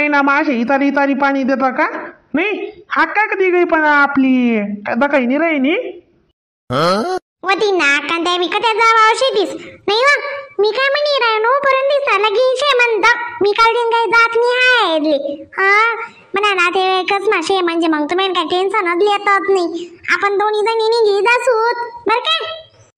ना माशे इतारी इतारी पाणी देता का नाही हाका कधी गई पण आपली कदा काही नाही राहिनी वती ना कांदा मी कधी जावा शेतीस नाही वा मी काय म्हणी राहिनो परंत दिसा लगीन शे म्हणत मी काल दिन काही जात नाही हाय हा म्हणा ना ते एकच माशे म्हणजे मग तुम्ही काय टेन्शन लेतच नाही आपण दोन्ही जणी निघी जासूत बर का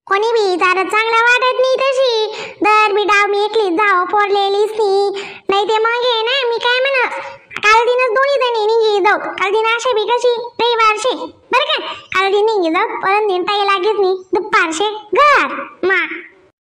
कोणी बी जरा चांगलं वाटत नाही तशी दर बी डाव मी एकली जाव पोरलेलीच नाही ते मग आहे ना मी काय म्हणत काल दिनच दोन्ही जणी निघी जाऊ काल दिन असे बी कशी रविवारशे बर का काल दिन निघी जाऊ परत दिन ताई लागेच नाही दुपारशे घर मा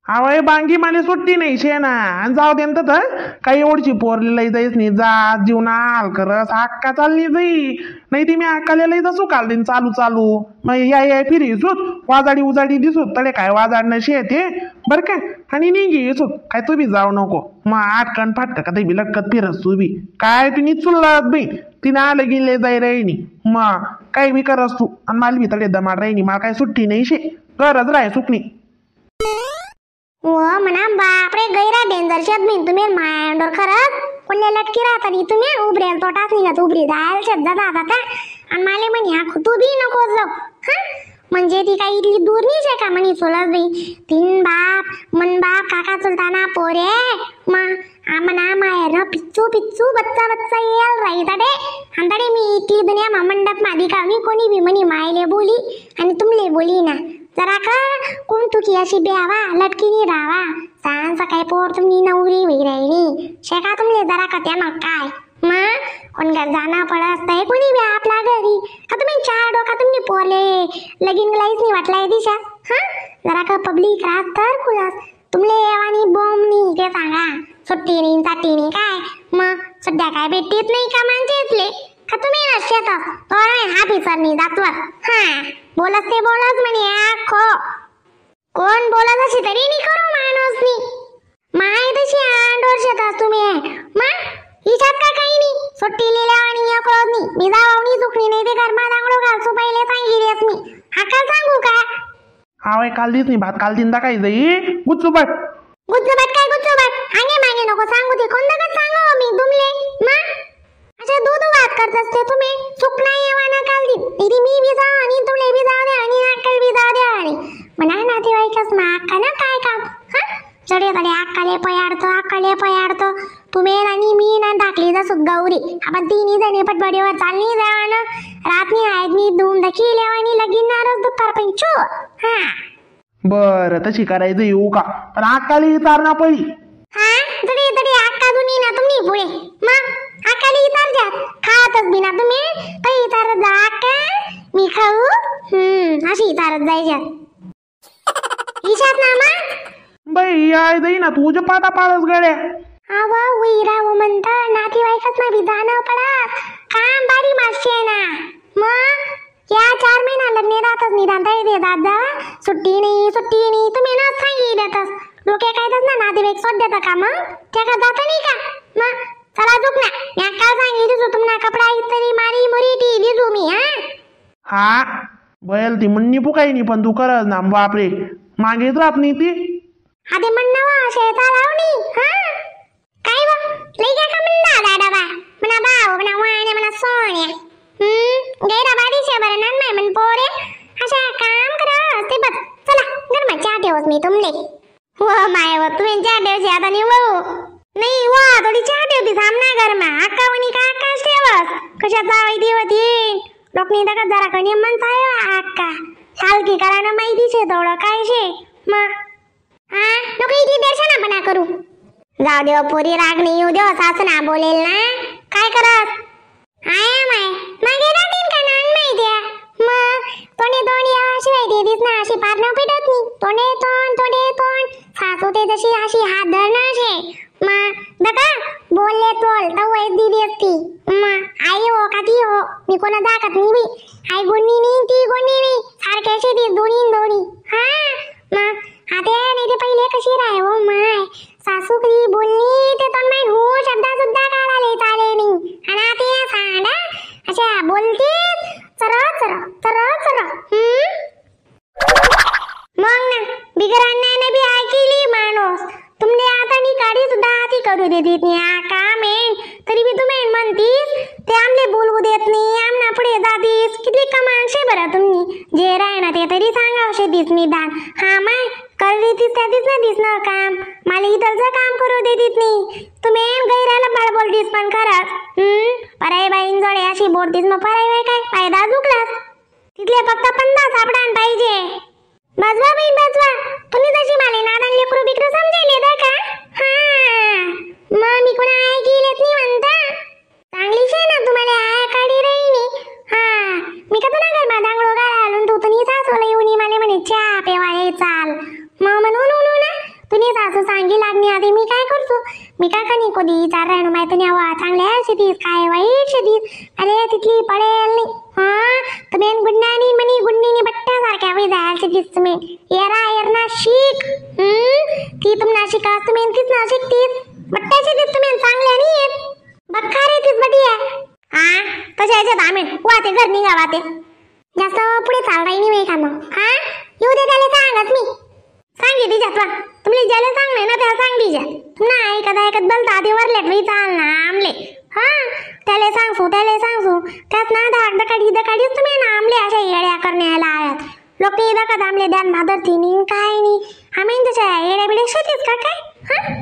आवय बांगी माले सुट्टी नाही शे ना आणि जाऊ दे तर काही ओढची पोरली लई जाईच नाही जा जीवना हाल करस अक्का चालली जाई नाही ती मी अक्काला लई जसू काल दिन चालू चालू मग या या फिरी सूत वाजाडी उजाडी दिसूत तडे काय वाजाडणं शे ते बरं का आणि निघी सूत काय तू बी जाऊ नको मग आटकन फाटका का ते बी लटकत फिरस तू बी काय तुम्ही चुलत बाई तिनं आलं गेले जाई राहिनी मग काही बी करस तू आणि मला बी तडे दमाड राहिनी मला काय सुट्टी नाही शे गरज राय सुकणी व म्हणा बापरे गैरा डेंजर शेत बिन तुम्ही मायांडोर खरंच कोणले लटकी राहता नाही तुम्ही उभरेल तोटाच निघत उभरी जायला शेत जाता आता आणि माले म्हणे हा तू बी नको जाऊ हा म्हणजे ती काही इतली दूर नाही शे का म्हणे चुलत बाई तीन बाप मन बाप काका चुलताना पोरे मा म्हणा माहेर पिच्चू पिच्चू बच्चा बच्चा येल राही तडे आणि तडे मी इतली दुनिया मा मंडप मादी कावनी कोणी बी म्हणे मायले बोली आणि तुमले बोली ना जरा का कोण तुकी अशी ब्यावा लटकीनी राहावा सांग सकाळी पोर तुम्ही नवरी होई राहिली शेका तुमले जरा का त्या मग काय मग कोण घर जाणं पडत असतंय कोणी बी आपला घरी का तुम्ही चार डोका तुम्ही पोरले लगीन लाईच नाही वाटलाय दिशा हा जरा का पब्लिक राहत तर खुलास तुमले येवानी बॉम्ब नाही ते सांगा सुट्टी नाही साठी नाही काय मग सध्या काय भेटीत नाही का माणसेतले का तुम्ही नसतात तो हा पिसर नाही जातवर हा बोलत ते बोलत म्हणे आखो कोण बोलत अशी तरी नाही करू माणूस नी माय तशी आंडोर शेतास तुम्ही मग हिच्यात का काही नाही सुट्टी लिहिल्या आणि एकळत नाही मी जावणी चुकणी नाही ते घरमा दांगडो घालसू पहिले सांगितलेस मी हाकाल सांगू का हावय काल दिस नाही भात काल तीनदा काही जाई गुच्चूबाट गुच्चूबाट काय गुच्चूबाट आगे मागे नको सांगू ते कोणतं सांगू मी तुमले मग अच्छा दूध वाद करत असते तुम्ही चुक नाही येवाना काल दिन इथे मी बी जाऊ आणि तुले बी जाऊ द्या आणि अक्कल बी जाऊ द्या आणि म्हणा नातेवाईकच मा अक्का ना काय काम हा चढे चढे अक्काले पयाडतो अक्काले पयाडतो तुम्ही आणि मी ना दाखली जसं गौरी आपण तिन्ही जणी पटबडीवर चालणी जावानं रातनी आहेत मी धूम दखी लेवानी लगीन नारच दुपार पण छो हा बरं तशी करायचं येऊ का पण अक्काली चारणा पडी हा तरी तरी अक्का जुनी ना तुम्ही पुढे मग अक्काली इतार द्या खातच बिना तुम्ही तर इतारत जा अक्का मी खाऊ अशी इतारत जायच्या इशात ना मग बाई I जाई ना तुझ्या पाटा पाळस गड्या आवा उईराव म्हणता नातेवाईकच ना बी जाणं पडत काम बारी मासे ना मग या 4 महिना लग्न राहतच निदान तरी देतात जा सुट्टी नाही सुट्टी नाही तुम्ही ना सांगितलंच डोक्या काय ना नातेवाईक सोड देता का मग त्या का जाता नाही का मग चला झोप ना या काल सांगितलं तुम्हाला कपडा इतरी मारी मुरी टी दिसू मी हा हा बैल ती म्हणणी पुकाई नाही पण तू करत ना बापरे मागेच राहत नाही ती हा ते म्हणणं वा शेता लावणी हा काय वा लई काय का म्हणणं दादा बा म्हणा भाऊ म्हणा वाण्या म्हणा सोन्या गैरा बारी शे बरं ना नाही म्हण पोरे अशा काम करा ते बघ चला गरमा चहा ठेवस मी तुमले व माय व तुम्ही चहा ठेवशी आता नाही भाऊ नाही वा थोडी चहा ठेवती सामना गरमा अक्का वणी का अक्काच ठेवस कशा जावाई देवती लोकनी दका जरा कणी म्हणता अक्का सालकी करा ना माहिती शे थोडं काय शे मग हा नको इथे दर्शनापणा करू जाऊ देव पोरी राग नाही येऊ देव सासू ना बोलेल ना काय करत I my मागे राहतील का नान माहिती मग तोंडे तोंड अशी माहिती दिस ना अशी पार ना पेटत नाही तोंडे तोंड तोंडे तोंड सासू ते तशी अशी हात धरणं असे मग दका बोलले तोल तर दिली असती मग आई हो का ती हो मी कोणा दाखत नाही बाई आई गोणी नाही ती गोणी नाही सारखे असे ती दोन्ही दोन्ही हा मग आता नाही ते पहिले कशी राय हो माय सासू कधी बोलली ते तोंड माय हो शब्दा सुद्धा काढाले चाले नाही आणि आता सांडा अशा बोलतीच चर चर चर चर मग ना बिगर अन्यायाने बी ऐकली माणूस तुमने आता नी काडी सुद्धा हाती करू देत नाही काम आहे तरी बी तुम्ही म्हणतीस ते आमले बोलवू देत नाही, आमना पुढे जातीस. किती कमाल शे बरं तुम्ही. जे राय ना ते तरी सांगावशे दिस निदान. हा माय करली तीस त्या दिस ना दिसणार काम. मला इथलचं काम करू देतीत नाही. तुम्ही गैराला बाळ बोलतीस पण खरंच. पराई बाईन जोडे अशी बोलतीस मग पराई बाई काय फायदा झुकलास. तिथले फक्त 50 सापडान पाहिजे. बजवा बाई बजवा. तुम्ही जशी मला नादान लेकरू बिकरू समजेल दा का. हा मग मी कोणा आहे गेलेत नाही म्हणता. चांगली शे ना तुम्हाला I काढी राहिनी. हा मी का तुला घर दांगडो घालून तू तुम्ही सासूला येऊन मला म्हणे चहा पेवा चाल. मग म्हणून ना तुम्ही सासू सांगी लागणी आधी मी काय करतो. मी काय कनी कधी चार राहणं माहिती नाही हवा चांगल्या शेतीस काय वाईट शेतीस. अरे तिथली पडेल नाही. हा तुम्ही गुडण्यानी म्हणी गुडणीनी बट्ट्या सारख्या वय जायला शेतीस तुम्ही. येरा येरणा शिक. ती तुम्हाला शिकास तुम्ही तीच ना शिकतीस. बट्ट्या शेतीस तुम्ही चांगल्या नाही येत. बक्का रे तीच बटी आहे. हा तशा याच्यात आम्ही वाते घर निघा वाते. जास्त पुढे चाल राही नाही का मग. हा येऊ दे त्याला सांगत मी सांगे तिच्यात वा. तुम्ही ज्याला सांग नाही ना त्याला सांग तिच्यात ना ऐकत ऐकत बोलता ते वरल्यात बाई चाल ना आमले. हा त्याला सांगसू त्याला सांगसू त्यात ना धाक दकाडी दकाडीच तुम्ही ना आमले अशा येड्या करण्याला आयात. लोक दकात आमले ध्यान भादरती नाही काय नाही. आम्ही तशा येड्या बिड्या शेतीच का काय. हा.